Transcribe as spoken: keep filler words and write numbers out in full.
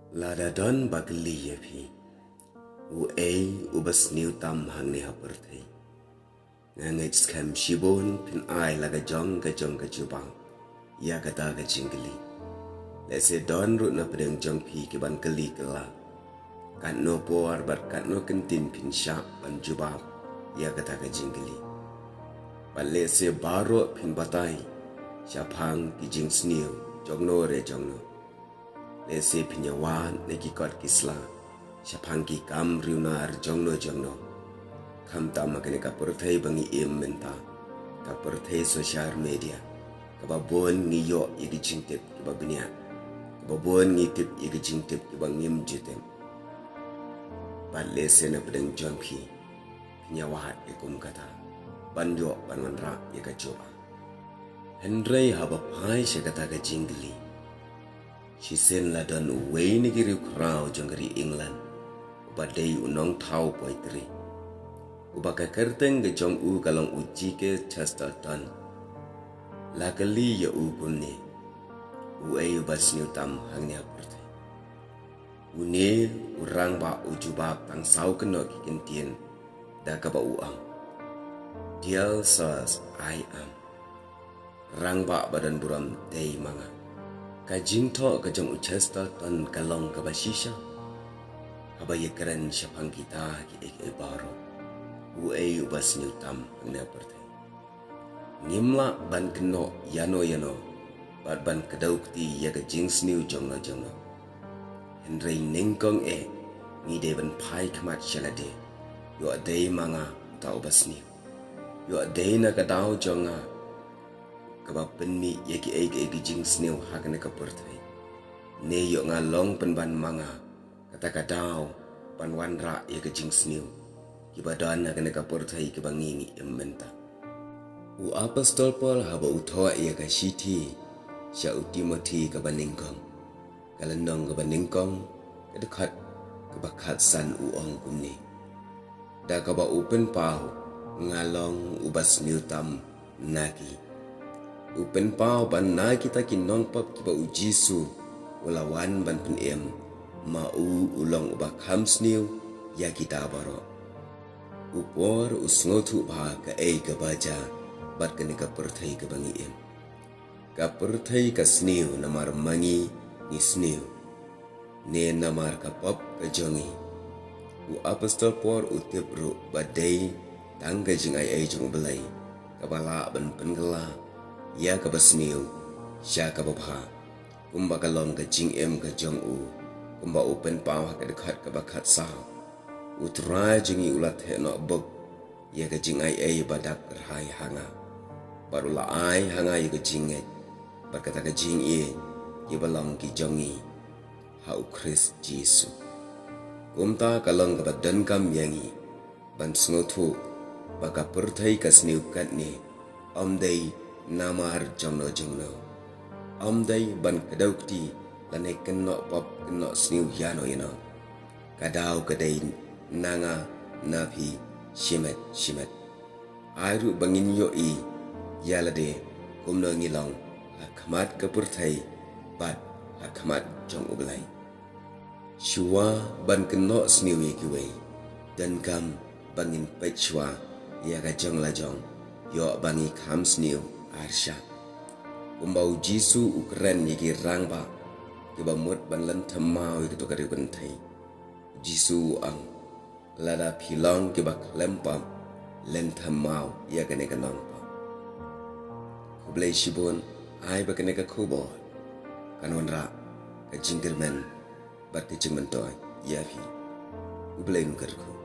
Lada don ba kylli ïa phi, u ei uba sniew tam hangne ha pyrthei? Nga ngeit skhem shibun phin ai la ka jong ka jong ka jubab ïa kata ka jingkylli. Lehse don ruh na pdeng jong phi ki ban kylli kylla, katno por bad katno kyntien phin shah ban jubab ïa kata ka jingkylli. Bad lehse baroh phin batai shaphang ki jingsniew jongno re jongno. Lehse phin ïa wad na ki kot ki sla shaphang ki kam riewnar jongno jongno. Khamtam ha kane ka pyrthei ba ngi im mynta, ka pyrthei social media, kaba bun ngi ïoh ïa ki jingtip kiba bniah, kaba bun ngi tip ïa ki jingtip kiba ngim ju tip. Bad lehse na pdeng jong phi, phin ïa wad ïa kum kata ban ïoh ban wanrah ïa ka jubab. Hynrei haba phai sha kata ka jingkylli, shisien la don uwei na ki riewkhraw jong ka ri England, uba dei u nongthaw poetry, uba ka kyrteng ka jong u ka long u G K Chesterton. La kylli ïa u kumne: U ei uba sniew tam hangne ha pyrthei? Une u rangbah u jubab tang saw kynnoh ki kyntien da kaba u ong: Dear sirs, I am. Rangbah ba don burom, dei ma nga. Ka jingthoh ka jong u Chesterton ka long kaba shisha haba ïakren shaphang kita kiei kiei baroh. U ei uba sniew tam hangne ha pyrthei? Ngim lah ban kynnoh ïano ïano bad ban kdew kti ïa ka jingsniew jongno jongno. Hynrei nyngkong eh ngi dei ban phai khmat sha lade. Ïoh dei ma nga uta uba sniew? Ïoh dei na ka daw jong nga kaba pynmih ïa kiei kiei ki jingsniew ha kane ka pyrthei? Ne ïoh nga long pynban ma nga kata ka daw ban wanrah ïa ka jingsniew kiba don ha kane ka pyrthei kaba ngi ngi im mynta? U apostol Paul haba u thoh ïa ka shithi sha u Timothi kaba nyngkong, ka lynnong kaba nyngkong, ka dkhot kaba khatsan, u ong kumne: Da kaba u pynpaw nga long uba sniew tam na ki. U pynpaw ba na kita ki nongpop kiba u Jisu u la wan ban pynim, ma u u long uba kham sniew ïa kita baroh. U por u sngewthuh bha kaei kaba jia bad kane ka pyrthei kaba ngi im. Ka pyrthei ka sniew namar ma ngi ngi sniew, ne namar ka pop ka jong ngi? U apostol Paul u tip ruh ba dei tang ka jingai ei jong U Blei kaba lah ban pynkylla ïa kaba sniew sha kaba bha, kumba ka long ka jingim ka jong u, kumba u pynpaw ha ka dkhot kaba khatsaw: U Trai jong ngi u la theh noh bok ïa ka jingai ei ba dap kyrhai ha nga, bad u la ai ha nga ïa ka jingngeit bad kata ka jingïeit kiba long ki jong ngi ha U Khrist Jisu. Kumta ka long kaba donkam ïa ngi ban sngewthuh ba ka pyrthei ka sniew katne ym dei namar jongno jongno, ym dei ban kdew kti lane kynnoh pop kynnoh sniew ïano ïano. Ka daw ka dei na nga na phi shimet shimet. Ai ruh ba ngin ïohi ïa lade kumno ngi long ha khmat ka pyrthei bad ha khmat jong U Blei. Shuwa ban kynnoh sniew ïa kiwei, donkam ba ngin peit shuwa ïa ka jong la jong, ïoh ba ngi kham sniew arshah. Kumba U Jisu u kren ïa ki rangbah kiba mut ban lynthem maw ïa kato ka riewkynthei, U Jisu u ong: Lada phi long kiba khlem pop, lynthem maw ïa kane ka nongpop. Khublei shibun, ai ba kane ka khubor kan wanrah ka jingkyrmen bad ka jingmyntoi ïa phi. U Blei un kyrkhu.